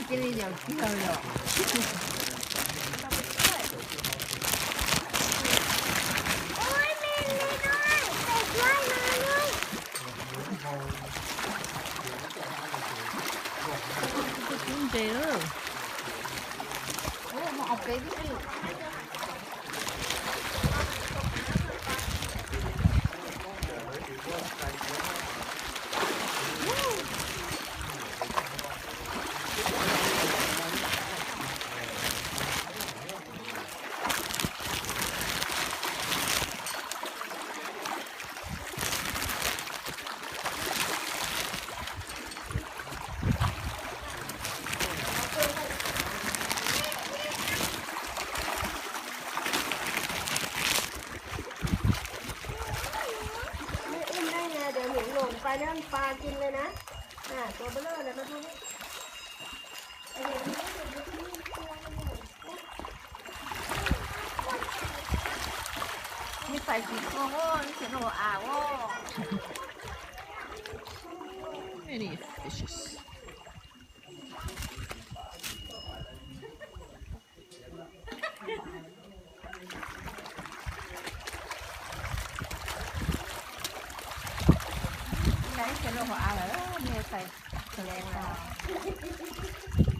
Cia li yam kiag yom. Ntses lawm. Ib leeg na, cov niam lom pais na, pa kiag li na. Tua peb lawm na. Nws pais tsis tuaj os, nws tseem noj hauv av os. Many fishes. Ib txhia noj hauv av lawm, nws pais tsis lees lawm.